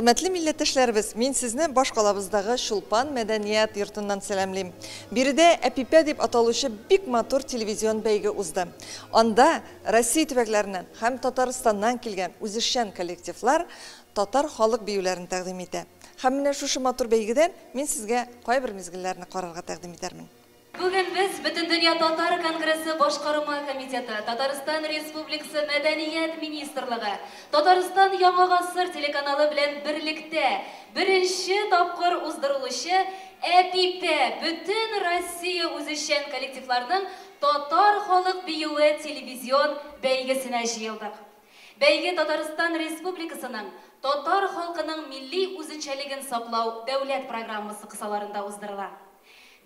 Хөрмәтле милләттәшләребез, мин сезне башкалабыздагы Чулпан мәдәният йортыннан сәламлим. Биредә Әпипә дип аталучы бик матур телевизион бәйге узды. Анда Россия төбәкләреннән һәм Татарстаннан килгән үзешчән коллективлар татар халык биюләрен тәкъдим итә. Һәм менә шушы матур бәйгедән мин сезгә кайбер мизгелләрне карарга тәкъдим итәрмен. Бүген без Бөтендөнья татар конгрессы башкарма комитеты, Татарстан Республикасы Мәдәният министрлыгы, Татарстан Яңа гасыр телеканалы белән берлектә беренче тапкыр уздырылучы Әпипә бөтен Россия үзешчән коллективларының татар халык биюе телевизион бәйгесенә җыелдык. Бәйге Татарстан Республикасының татар халкының милли үзенчәлеген саклау дәүләт программасы кысаларында уздырыла.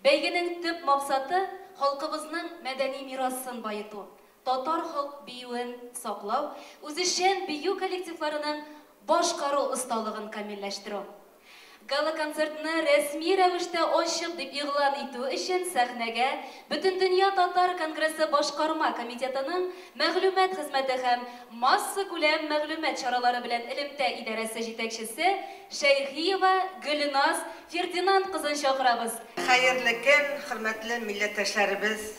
Бәйгенең төп максаты халкыбызның мәдәни мирасын баету, татар халык биюен саклау, үзешчән бию коллективларының башкару осталыгын камилләштерү. Гала-концертны рәсми рәвештә ачык дип игълан итү өчен сәхнәгә Бөтендөнья татар конгрессы башкарма комитетының мәгълүмат хезмәте һәм массакүләм мәгълүмат чаралары белән элемтә идарәсе җитәкчесе Шәйхиева Гөлназ Фердинанд кызын чакырабыз. Хәерле көн, хөрмәтле милләттәшләребез,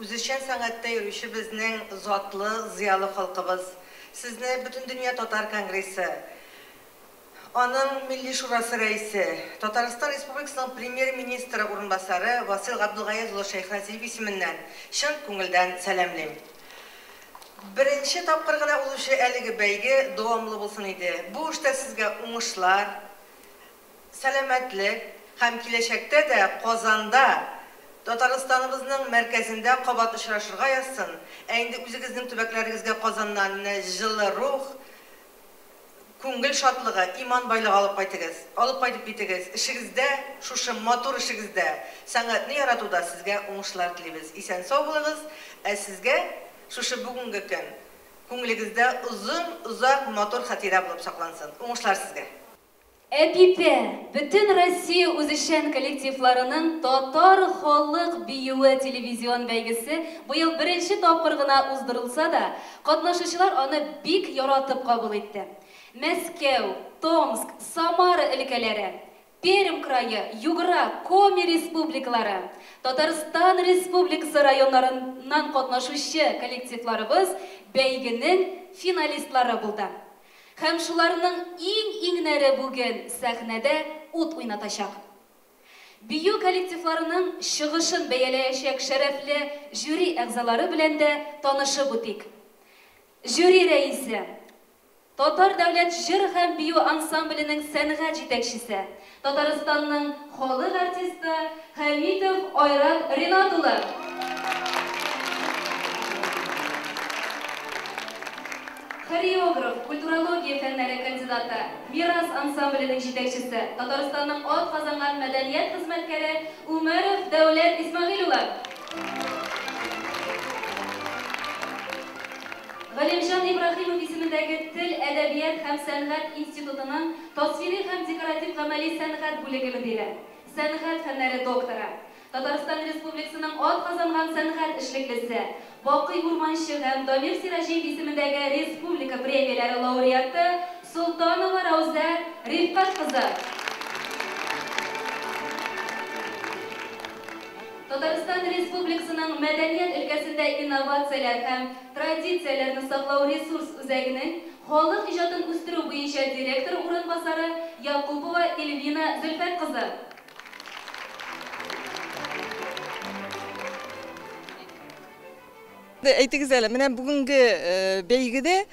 үзешчән сәнгатьтә йөрүче безнең затлы, зыялы халкыбыз! Сезне Бөтендөнья татар конгрессы, аның Милли шурасы рәисе, Татарстан Республикасының Премьер-министры урынбасары Васил Габдулгаяз улы Шәйхразиев исеменнән чын күңелдән сәламлим. Беренче тапкыр гына узучы әлеге бәйге дәвамлы булсын иде. Бу эштә сезгә уңышлар, сәламәтлек һәм киләчәктә дә Казанда, Татарстаныбызның мәркәзендә кабат очрашырга язсын. Ә инде үзегезнең төбәкләрегезгә Казаннан менә җылы рух, күңел шатлыгы, иман байлыгы алып кайтыгыз, алып кайтып китегез. Эшегездә, шушы матур эшегездә, сәнгатьне яратуда сезгә уңышлар телибез. Исән-сау булыгыз, ә сезгә шушы бүгенге көн күңелегездә озын, озак матур хатирә булып саклансын. Уңышлар сезгә! Әпипә, бөтен Россия үзешчән коллективларының татар халык биюе телевизион бәйгесе быел беренче тапкыр гына уздырылса да, катнашучылар аны бик яратып кабул итте. Мәскәү, Томск, Самара өлкәләре, Пермь крае, Югра, Коми республикалары, Татарстан Республикасы районнарыннан катнашучы коллективларыбыз бәйгенең финалистлары булды. Һәм шуларның иң-иңнәре бүген сәхнәдә ут уйнатачак. Бию коллективларының чыгышын бәяләячәк шәрәфле жюри әгъзалары белән дә танышып үтик. Жюри рәисе, Татар дәүләт җыр һәм бию ансамбленең сәнгать җитәкчесе, Татарстанның халык артисты Хәмитов Айрат Ринат улы. Хореограф, культурология фәннәре кандидаты, Мирас ансамбленең җитәкчесе, Татарстанның атказанган мәдәният хезмәткәре Умәров Дәүләт Исмәгыйль улы. Галимҗан Ибраһимов исемендәге Тел, әдәбият һәм сәнгать институтының тасвири һәм декоратив-гамәли сәнгать бүлеге мөдире, сәнгать фәннәре докторы, Татарстан Республикасының атказанган сәнгать эшлеклесе, Бакый Урманче һәм Дамир Сираҗиев исемендәге республика премияләре лауреаты Солтанова Раузә Рифкать кызы. Татарстан Республикасының мәдәният өлкәсендә инновацияләр һәм традицияләрне саклау ресурс үзәгенең халык иҗатын үстерү буенча директор урынбасары Якупова Эльвина Зөлфәт кызы. Әйтегез әле, менә бүгенге бәйгедә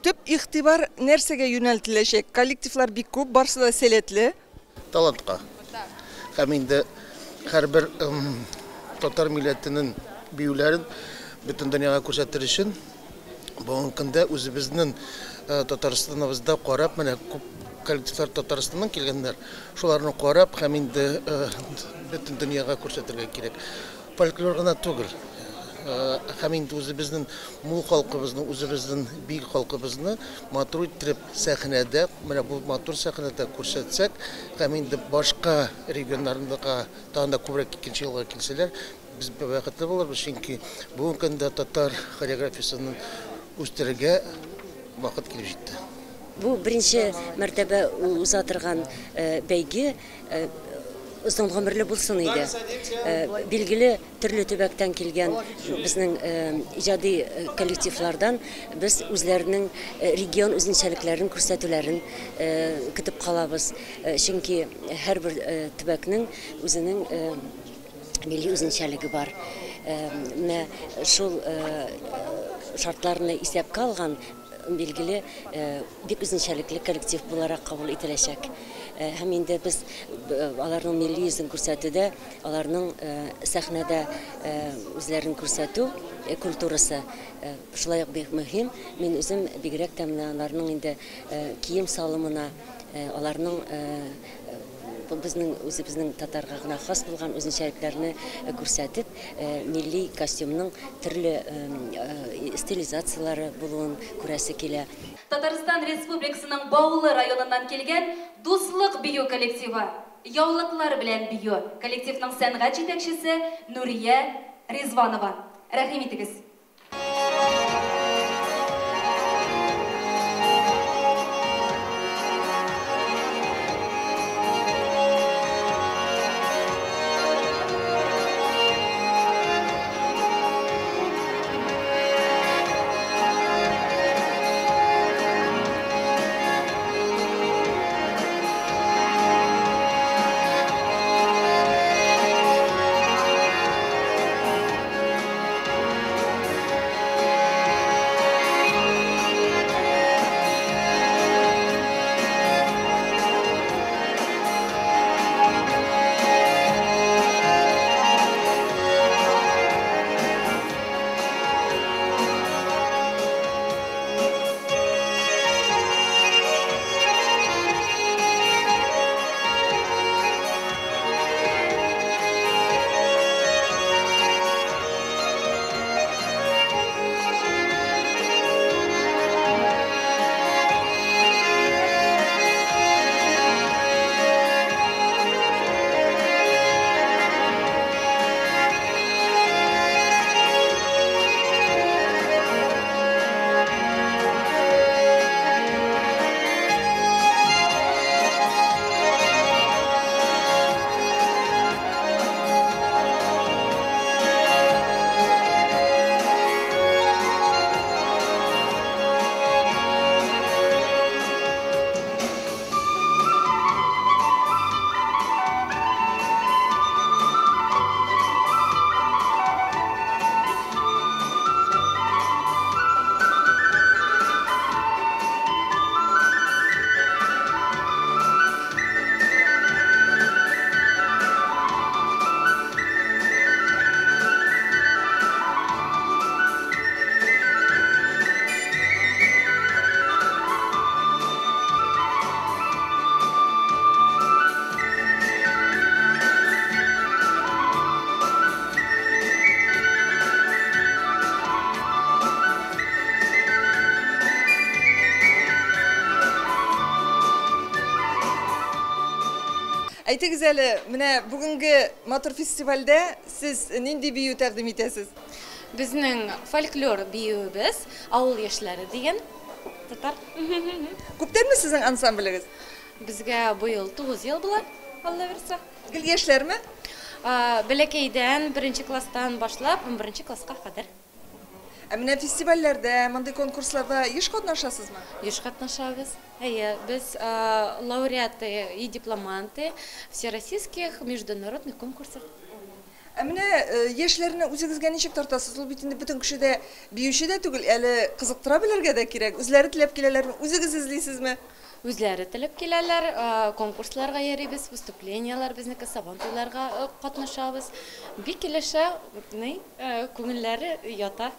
төп игътибар нәрсәгә юнәлтеләчәк? Коллективлар бик күп, барысы да сәләтле. Талантка. Һәм инде һәрбер татар милләтенең биюләрен бөтен дөньяга күрсәтер өчен бүгенге көндә үзебезнең Татарстаныбызда карап, менә күп коллективлар Татарстаннан килгәннәр, шуларны карап һәм инде бөтен дөньяга күрсәтергә кирәк. Фольклор гына түгел, һәм инде үзебезнең мул халкыбызны, үзебезнең бик халкыбызны матур иттереп сәхнәдә, менә бу матур сәхнәдә күрсәтсәк, һәм инде башка регионнарга тагын да күбрәк икенче елга килсәләр, без бәхетле булырбыз, чөнки бүгенге көндә татар хореографиясен үстерергә вакыт килеп җитте. Бу беренче мәртәбә уза торган бәйге озын гомерле булсын иде. Билгеле, төрле төбәктән килгән безнең иҗади коллективлардан без үзләренең регион үзенчәлекләрен күрсәтүләрен көтеп калабыз. Чөнки һәрбер төбәкнең үзенең милли үзенчәлеге бар. Менә шул шартларны исәпкә алган, билгеле, бик үзенчәлекле коллектив буларак кабул ителәчәк. Һәм инде без аларның милли йөзен күрсәтүдә, аларның сәхнәдә үзләрен күрсәтү культурасы шулай ук бик мөһим. Мин үзем бигрәк тә менә аларның инде кием салымына, аларның безнең үзебезнең татарга гына хас булган үзенчәлекләрне күрсәтеп, милли костюмның төрле стилизацияләре булуын күрәсе килә. Татарстан Республикасының Баулы районыннан килгән Дуслык бию коллективы Яулыклар белән бию. Коллективның сәнгать җитәкчесе Нурия Ризванова. Рәхим итегез. Әйтегез әле, менә бүгенге матур фестивальдә сез нинди бию тәкъдим итәсез? Безнең фольклор биюебез «Авыл яшьләре» дигән татар. Күптәнме сезнең ансамблегез? Безгә быел 9 ел була, Алла бирсә. Гел яшьләрме? Бәләкәйдән, беренче класстан башлап, 11 класска кадәр. Ә менә фестивальләрдә, мондый конкурсларда еш катнашасызмы? Еш катнашабыз. Әйе, без лауреаты и дипломанты всероссийских международных конкурсов. Ә менә яшьләрне үзегезгә ничек тартасыз? Ул бит инде бөтен кеше дә биюче дә түгел, әле кызыктыра белергә дә кирәк. Үзләре теләп киләләрме? Үзегез эзлисезме? Үзләре теләп киләләр, конкурсларга йөрибез, выступлениеләр безнеке, сабантуйларга катнашабыз. Бик килешә, күңелләре ята.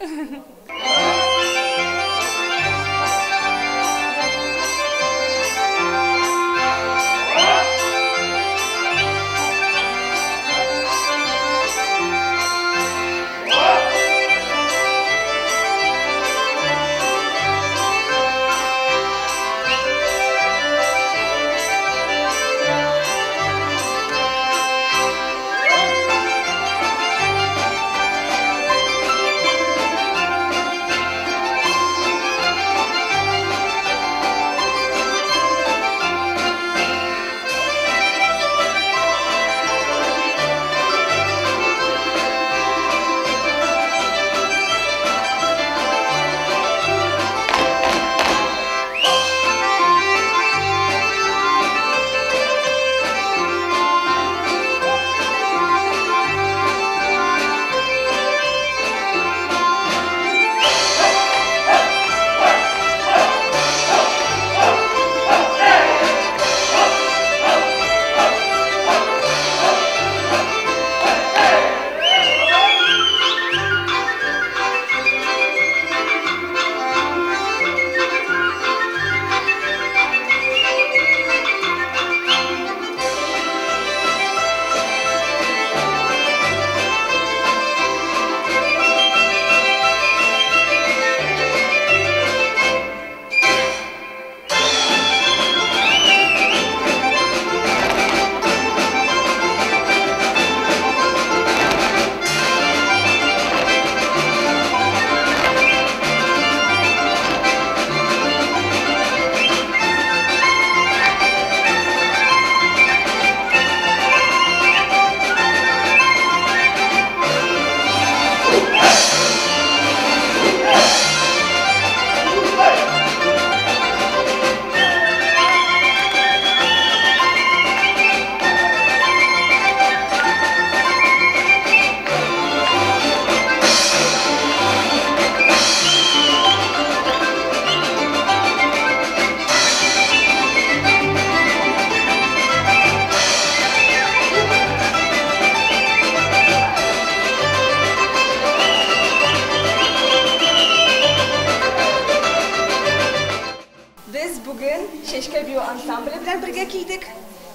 Бүген Чәчкә бию ансамбле белән бергә килдек.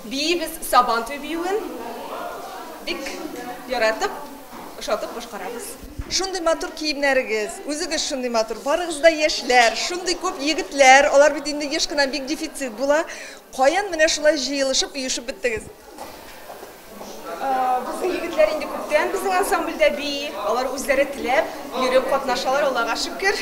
Биибез Сабантуй биюен. Бик яратып, ошатып башкарабыз. Шундый матур киемнәрегез, үзегез шундый матур, барыгыз да яшьләр, шундый күп егетләр, алар бит инде еш кына бик дефицит була. Каян менә шулай җыелышып, оешып беттегез? Безнең егетләр инде күптән безнең ансамбльдә бии, алар үзләре теләп йөреп катнашалар, Аллага шөкер.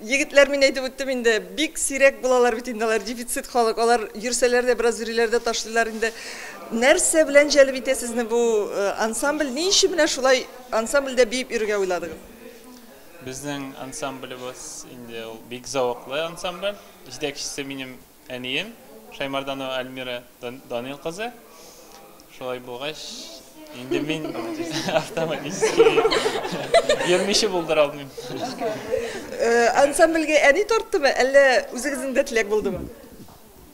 Егетләр, мин әйтеп үттем инде, бик сирәк булалар бит инде алар, дефицит халык, алар йөрсәләр дә бераз йөриләр дә ташлыйлар инде. Нәрсә белән җәлеп итә сезне бу ансамбль? Ни өчен менә шулай ансамбльдә биеп йөрергә уйладыгыз? Безнең ансамблебыз инде ул бик зәвыклы ансамбль. Җитәкчесе минем әнием Шаймарданова Альмира Данил кызы. Шулай булгач, инде мин автоматически йөрмичә булдыра алмыйм. Ансамбльгә әни тарттымы, әллә үзегезнең дә теләк булдымы?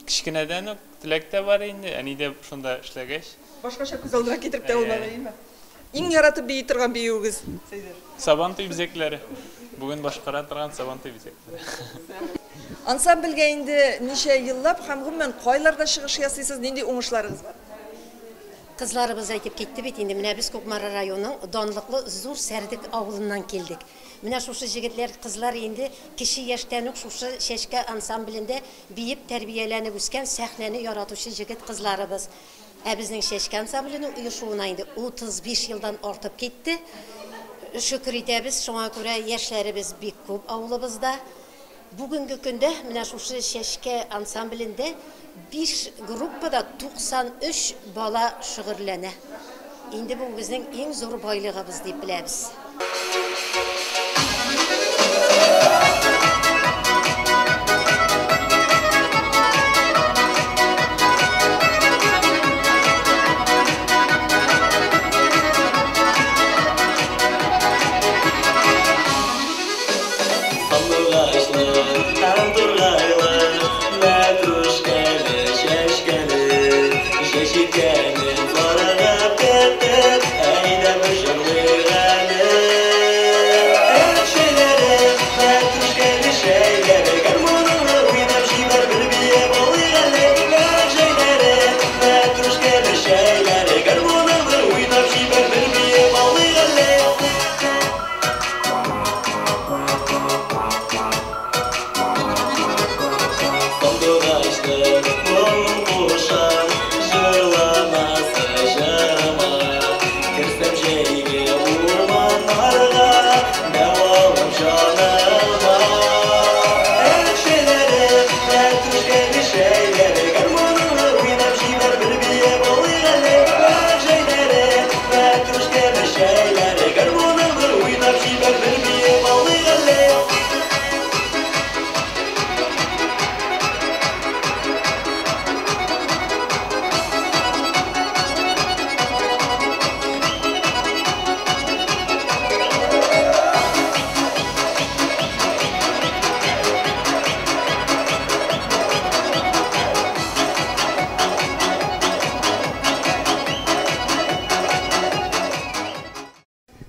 Кечкенәдән үк теләк тә бар инде, әни дә шунда эшләгәч. Башкача күз алдына китереп тә булмады, әйеме? Иң яратып бии торган биюегез, Сәйдәш? Сабантуй бизәкләре. Бүген башкара торган Сабантуй бизәкләре. Ансамбльгә инде ничә еллап һәм гомумән кайларда чыгыш ясыйсыз, нинди уңышларыгыз бар? Кызларыбыз әйтеп китте бит инде, менә без Кукмара районының данлыклы Зур Сәрдек авылыннан килдек. Менә шушы җегетләр, кызлар инде кече яшьтән үк шушы Чәчкә ансамблендә биеп тәрбияләнеп үскән сәхнәне яратучы җегет кызларыбыз. Ә безнең Чәчкә ансамбленең оешуына инде 35 елдан артып китте. Шөкер итәбез, шуңа күрә яшьләребез бик күп авылыбызда. Бүгенге көндә менә шушы Чәчкә ансамблендә 5 группада 93 бала шөгыльләнә. Инде бу безнең иң зур байлыгыбыз дип беләбез.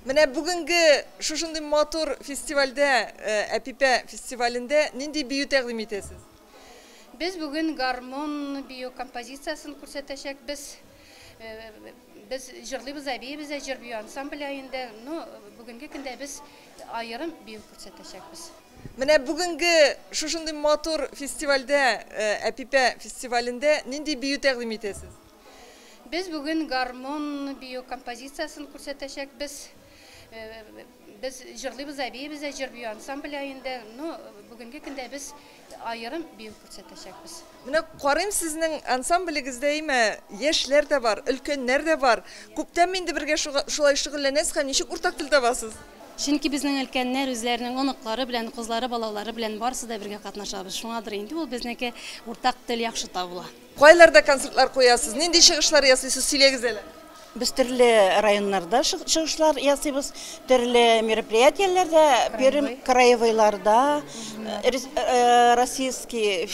Менә бүгенге шушындый матур фестивальдә, Әпипә фестивалендә нинди бию тәкъдим итәсез? Без бүген гармон бию композициясен күрсәтәчәкбез. Без җырлыйбыз, әбиебез дә җыр бию ансамбле инде. Ну, бүгенге көндә без аерым бию күрсәтәчәкбез. Менә бүгенге шушындый матур фестивальдә, Әпипә фестивалендә нинди бию тәкъдим итәсез? Без бүген гармон бию композициясен күрсәтәчәкбез. Без җырлыйбыз, әбиебез дә җыр бию ансамбле инде. Ну, бүгенге көндә без аерым бию күрсәтәчәкбез. Менә карыйм сезнең ансамблегездә име яшьләр дә бар, өлкәннәр дә бар. Күптән инде бергә шулай шөгыльләнәсез һәм ничек уртак тел табасыз? Чөнки безнең өлкәннәр үзләренең оныклары белән, кызлары, балалары белән барысы да бергә катнашабыз. Шуңадыр инде ул безнеке уртак тел яхшы табыла. Кайларда концертлар куясыз? Нинди чыгышлар ясыйсыз? Сөйләгез әле. Без төрле районнарда чыгышлар ясыйбыз, төрле мероприятиеләрдә, Пермь краевойларда, российский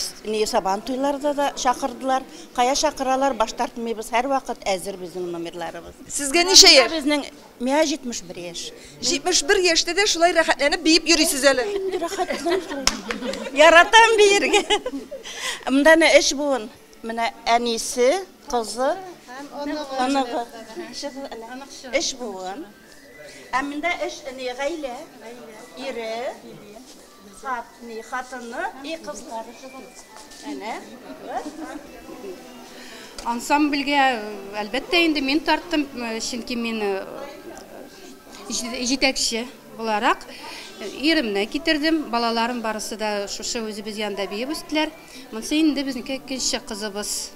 Сабан туйларда да чакырдылар. Кая чакыралар, баш тартмыйбыз, һәрвакыт әзер безнең номерларыбыз. Сезгә ничә яшь? Безнең миңа 71 яшь. 71 яшьтә дә шулай рәхәтләнеп биеп йөрисез әле. Рәхәтләнеп. Яратам биергә. Монда әнә өч буын. Менә әнисе, кызы, оныгы. Өч буын. Ә монда өч гаилә. Ире, хатыны и кызлары. Әнә. Ансамбльгә, әлбәттә инде, мин тарттым, чөнки мин җитәкче буларак иремне китердем. Балаларым барысы да шушы үзебез янында биеп үстеләр. Монысы инде безнеке икенче кызыбыз.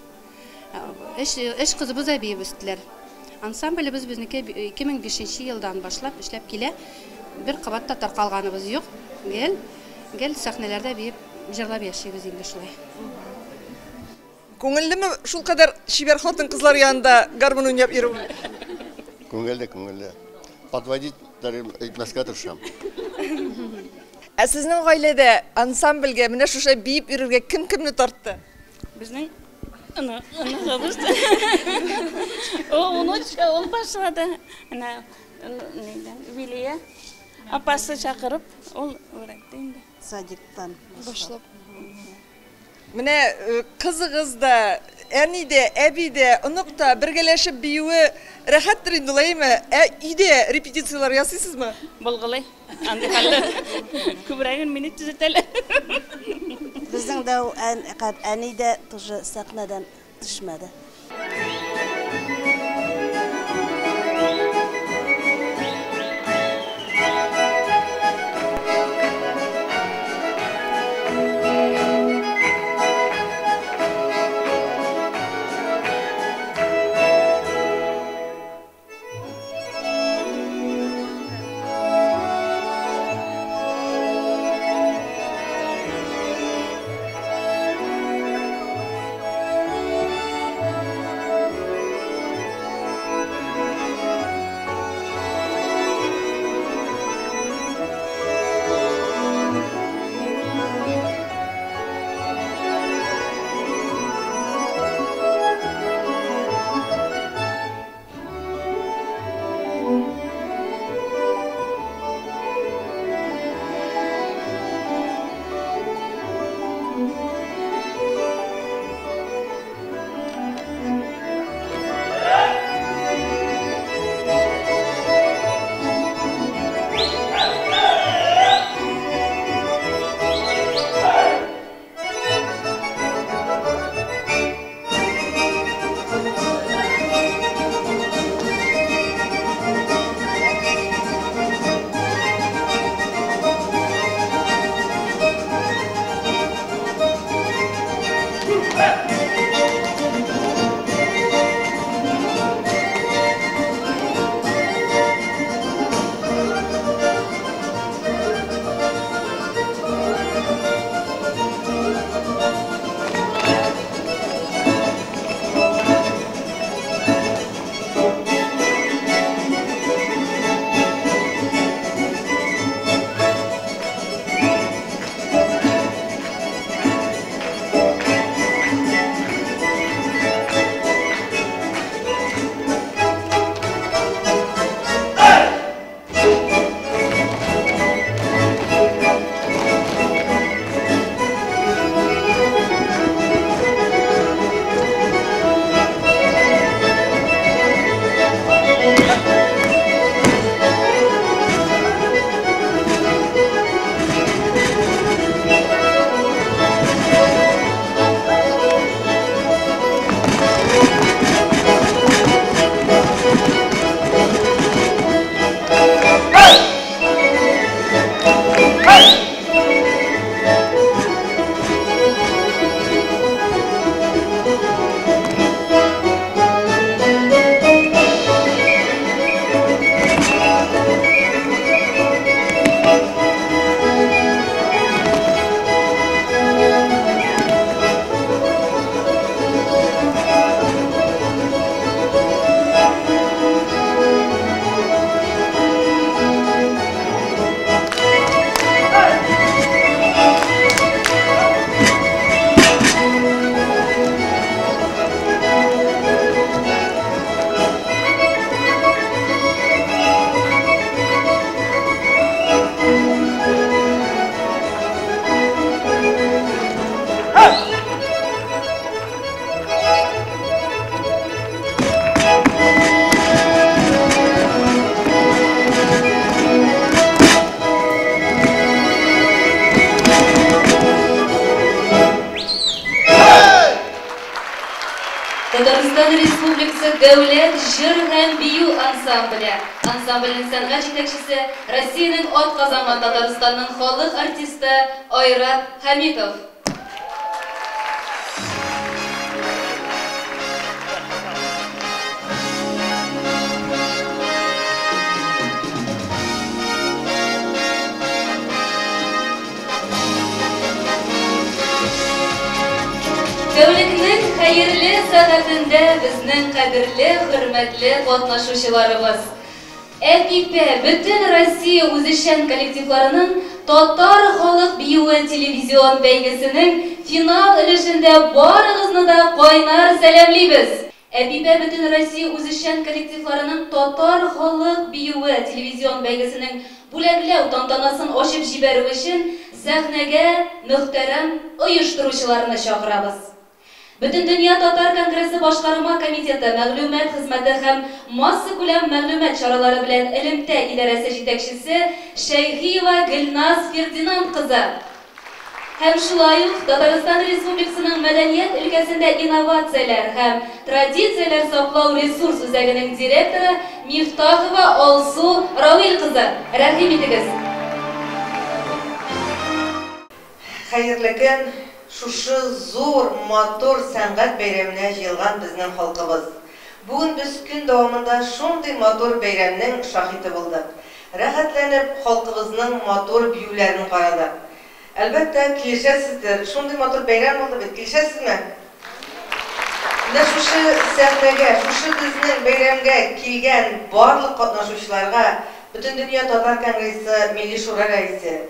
Өч кызыбыз да биеп үстеләр. Ансамблебез безнеке 2005 елдан башлап эшләп килә. Бер кабат та таркалганыбыз юк. Гел, гел сәхнәләрдә биеп, җырлап яшибез инде шулай. Күңеллеме шулкадәр чибәр хатын-кызлар янында гармун уйнап йөрү? Күңелле, күңелле. Подводить итмәскә тырышам. Ә сезнең гаиләдә ансамбльгә менә шушы биеп йөрергә кем кемне тартты? Безнең оныгыбыз. Ул внучка, ул башлады. Әнә нидән Вилия апасы чакырып, ул өйрәтте инде. Садиктан башлап. Менә кызыгыз да, әни дә, әби дә, онык та бергәләшеп биюе рәхәттер инде, әйме? Ә өйдә репетицияләр ясыйсызмы? Булгылый. Андый хәлдә күбрәген мине төзәтәләр. Безнең дә әни дә тоже сәхнәдән төшмәде. Татарстан Республикасы Дәүләт җыр һәм бию ансамбле. Ансамбльнең сәнгать җитәкчесе Россиянең атказанган Татарстанның халык артисты Айрат Хәмитов. Тәүлекнең хәерле сәгатендә безнең кадерле, хөрмәтле катнашучыларыбыз. Әпипә бөтен Россия үзешчән коллективларының татар халык биюе телевизион бәйгесенең финал өлешендә барыгызны да кайнар сәламлибез. Әпипә бөтен Россия үзешчән коллективларының татар халык биюе телевизион бәйгесенең бүләкләү тантанасын ачып җибәрү өчен сәхнәгә мөхтәрәм оештыручыларны чакырабыз. Бөтендөнья татар конгрессы башкарма комитеты мәгълүмат хезмәте һәм массакүләм мәгълүмат чаралары белән элемтә идарәсе җитәкчесе Шәйхиева Гөлназ Фердинанд кызы. Һәм шулай ук Татарстан Республикасының мәдәният өлкәсендә инновацияләр һәм традицияләр саклау ресурс үзәгенең директоры Мифтахова Алсу Равил кызы. Рәхим итегез. Хәерле көн, шушы зур, матур сәнгать бәйрәменә җыелган безнең халкыбыз. Бүген без көн дәвамында шундый матур бәйрәмнең шаһиты булдык. Рәхәтләнеп халкыбызның матур биюләрен карадык. Әлбәттә, килешәсездер, шундый матур бәйрәм булды бит, килешәсезме? Менә шушы сәхнәгә, шушы безнең бәйрәмгә килгән барлык катнашучыларга Бөтендөнья татар конгрессы Милли Шура рәисе,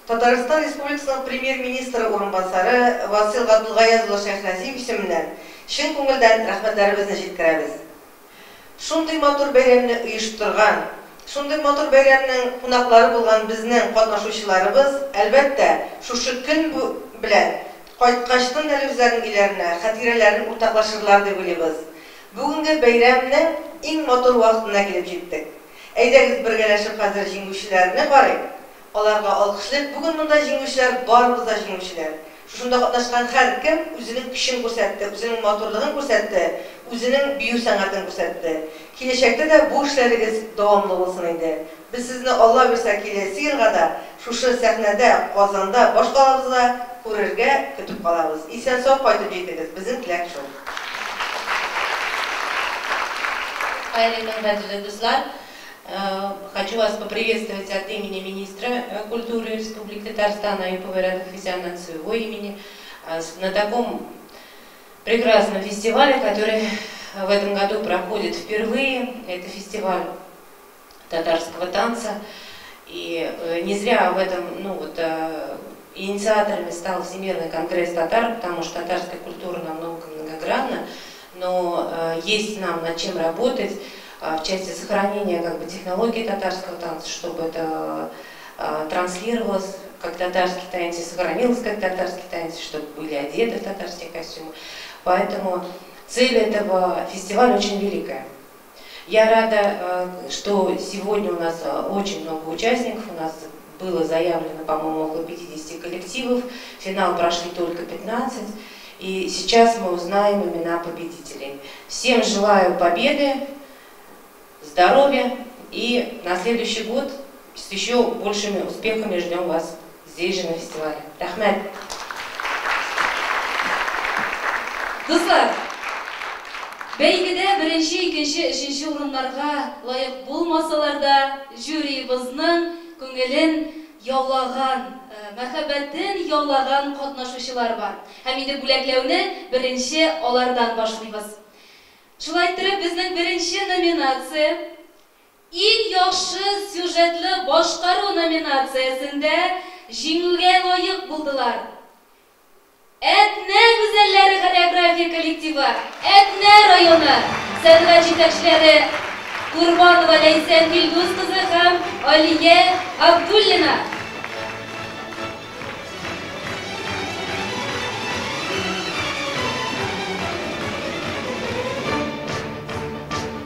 Татарстан Республикасының Премьер-министры урынбасары Васил Габдулгаяз улы Шәйхразиев исеменнән чын күңелдән рәхмәтләребезне җиткерәбез. Шундый матур бәйрәмне оештырган, шундый матур бәйрәмнең кунаклары булган безнең катнашучыларыбыз, әлбәттә, шушы көн белән кайткачтын әле үзләренең өйләренә, хатирәләрен уртаклашырлар дип уйлыйбыз. Бүгенге бәйрәмнең иң матур вакытына килеп җиттек. Әйдәгез бергәләшеп хәзер җиңүчеләрне карыйк, аларга алкышлыйк. Бүген монда җиңүчеләр, барыбыз да җиңүчеләр. Шушында катнашкан һәркем үзенең көчен күрсәтте, үзенең матурлыгын күрсәтте, үзенең бию сәнгатен күрсәтте. Киләчәктә дә бу эшләрегез дәвамлы булсын иде. Без сезне, Алла бирсә, киләсе елга да шушы сәхнәдә, Казанда, башкалабызда күрергә көтеп калабыз. Исән-сау кайтып җитегез, безнең теләк шул. Хәерле көн, кадерле дуслар! Хочу вас поприветствовать от имени министра культуры Республики Татарстан Аюпова Айрата Хафизяна, от своего имени, на таком прекрасном фестивале, который в этом году проходит впервые. Это фестиваль татарского танца. И не зря в этом, ну вот, инициаторами стал Всемирный конгресс татар, потому что татарская культура намного многогранна, но есть нам над чем работать в части сохранения как бы технологии татарского танца, чтобы это транслировалось как татарский танец, сохранилось как татарский танец, чтобы были одеты в татарские костюмы. Поэтому цель этого фестиваля очень великая. Я рада, что сегодня у нас очень много участников, у нас было заявлено, по-моему, около 50 коллективов, финал прошли только 15, и сейчас мы узнаем имена победителей. Всем желаю победы, здоровья, и на следующий год с еще большими успехами ждем вас здесь же на фестивале. Рәхмәт! Дуслар, бәйгедә беренче, икенче, өченче урыннарга лаек булмасалар да, жюрибызның күңелен яулаган, мәхәббәтен яулаган катнашучылар бар. Һәм инде бүләкләүне беренче алардан башлыйбыз. Шулай иттереп, безнең беренче номинация Иң яхшы сюжетлы башкару номинациясендә җиңүгә лаек булдылар. Әтнә гүзәлләре хореография коллективы, Әтнә районы, сәнгать җитәкчеләре Курбанова Ләйсән Илдус кызы һәм Алия Абдуллина.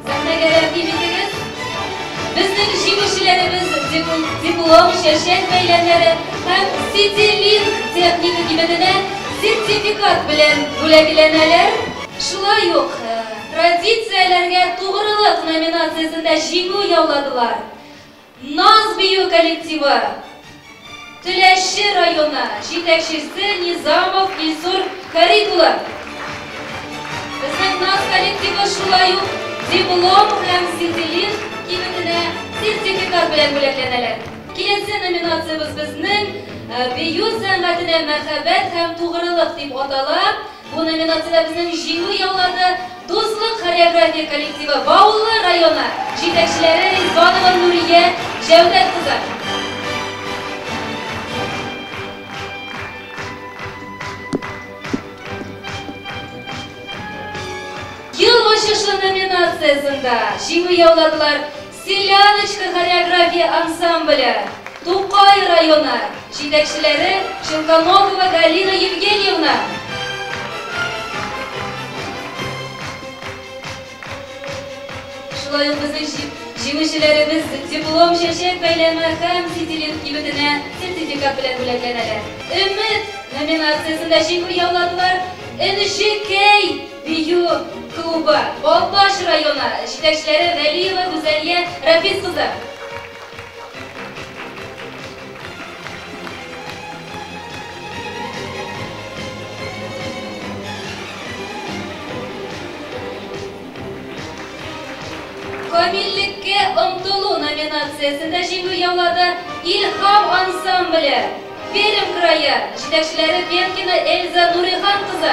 Сәхнәгә рәхим итегез. Безнең җиңүчеләребез диплом, чәчәк бәйләмнәре һәм Ситилинк техника кибетенә сертификат белән бүләкләнәләр. Шулай ук Традицияләргә тугрылык номинациясендә җиңү яуладылар. Наз бию коллективы, Теләче районы, җитәкчесе Низамов Илсур Фәрит улы. Безнең Наз коллективы шулай ук диплом һәм Ситилинк кибетенә сертификат белән бүләкләнәләр. Киләсе номинациябез безнең Бию сәнгатенә мәхәббәт һәм тугрылык дип атала. Бу номинациядә безнең җиңү яулады Дуслык хореография коллективы, Баулы районы, җитәкчеләре Ризванова Нурия Җәүдәт кызы. Ел ачышы номинациясендә җиңү яуладылар Селяночка хореография ансамбле, Тукай районы, җитәкчеләре Челконогова Галина Евгеньевна. Шулай ук безнең җиңүчеләребез диплом, чәчәк бәйләме һәм Ситилинк кибетенә сертификат белән бүләкләнәләр. Өмет номинациясендә җиңү яуладылар Энҗекәй бию клубы, Балтач районы, җитәкчеләре Вәлиева Гүзәлия Рафис кызы. Камиллеккә омтылу номинациясендә җиңү яулады Илһам ансамбле, Пермь крае, җитәкчеләре Пенкина Эльза Нурихан кызы.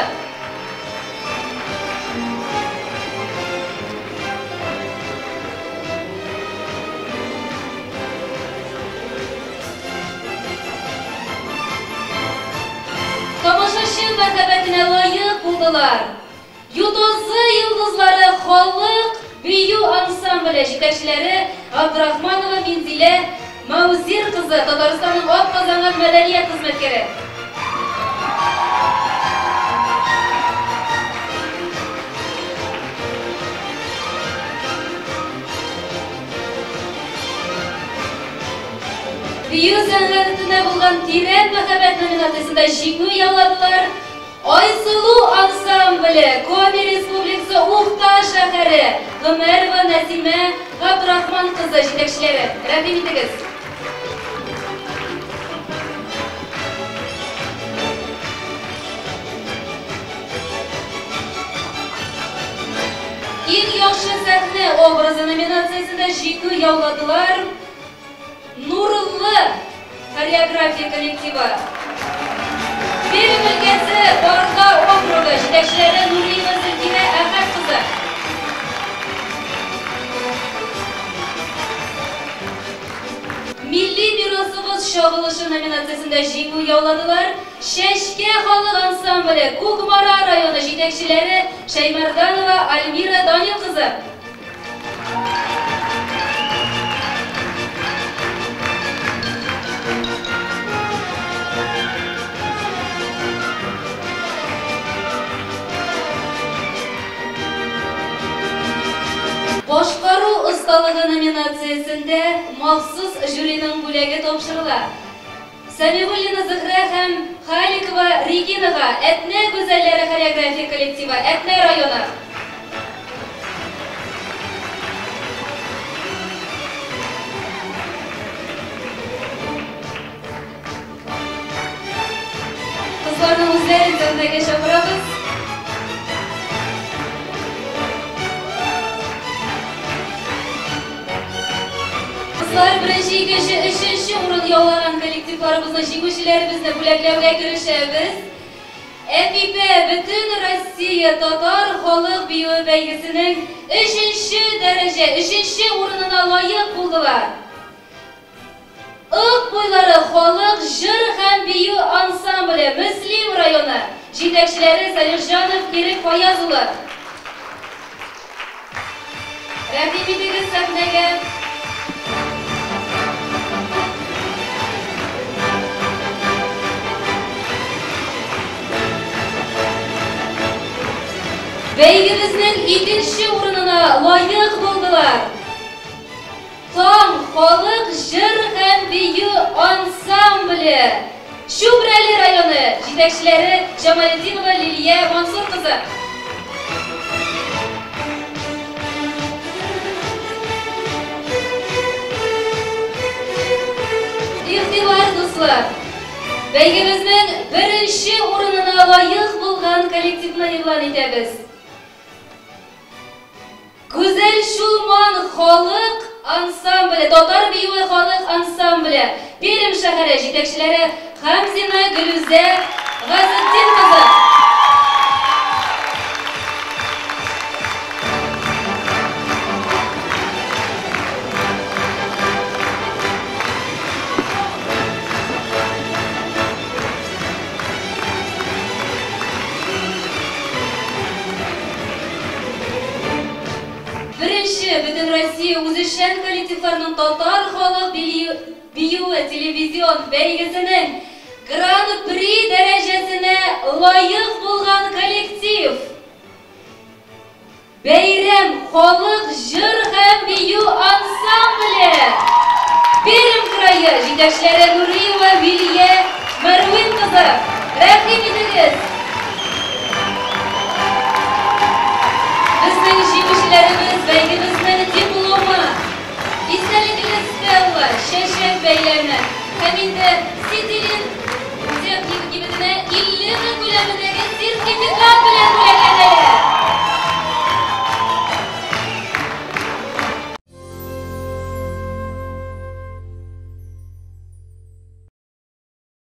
Тамашачы мәхәббәтенә лаек булдылар. Ютазы йолдызлары халык бию ансамбле җитәкчеләре Габдрахманова Минзилә Маузир кызы, Татарстанның атказанган мәдәният хезмәткәре. Бию сәнгатенә булган тирән мәхәббәт номинациясендә җиңү яуладылар Айсылу ансамбле, Коми Республикасы Ухта шәһәре, Гомәрова Нәсимә Габдрахман кызы җитәкчеләре. Рәхим итегез. Иң яхшы сәхнә образы номинациясендә җиңү яуладылар Нурлы хореография коллективы. Пермь өлкәсе Барда округы җитәкчеләре Нуриева Зөлфирә Әхәт кызы. Милли мирасыбыз чагылышы номинациясендә җиңү яуладылар Чәчкә халык ансамбле, Кукмара районы җитәкчеләре Шәймәрданова Альмира Данил кызы. Башкару осталыгы номинациясендә махсус жюриның бүләге тапшырыла. Сәмигуллина Зөһрә һәм Халикова Регинага, Әтнә гүзәлләре хореография коллективы, Әтнә районы. Кызларның үзләрен сәхнәгә чакырабыз. Кызлар беренче, икенче, өченче урын яулаган коллективларыбызны, җиңүчеләребезне бүләкләүгә керешәбез. Әпипә бөтен Россия татар халык биюе бәйгесенең өченче дәрәҗә, өченче урынына лаек булдылар. Ык буйлары халык җыр һәм бию ансамбле, Мөслим районы, җитәкчеләре Салихҗанов Ирек Фаяз улы. Рәхим итегез сәхнәгә. Бәйгебезнең икенче урынына лаек булдылар. Таң халык җыр һәм бию ансамбле, Чүпрәле районы, җитәкчеләре Җамалетдинова Лилия Мансур кызы. Игътибар, дуслар! Бәйгебезнең беренче урынына лаек булган коллективны игълан итәбез. Гүзәл Чулман халык ансамбле, татар биюе халык ансамбле, Пермь шәһәре җитәкчеләре Хамзина Гөлүзә Газетдин кызы. Беренче Бөтенроссия үзешчән коллективларның татар халык биюе телевизион бәйгесенең Гран-при дәрәҗәсенә лаек булган коллектив! Бәйрәм халык җыр һәм бию ансамбле! Пермь крае җитәкчеләре.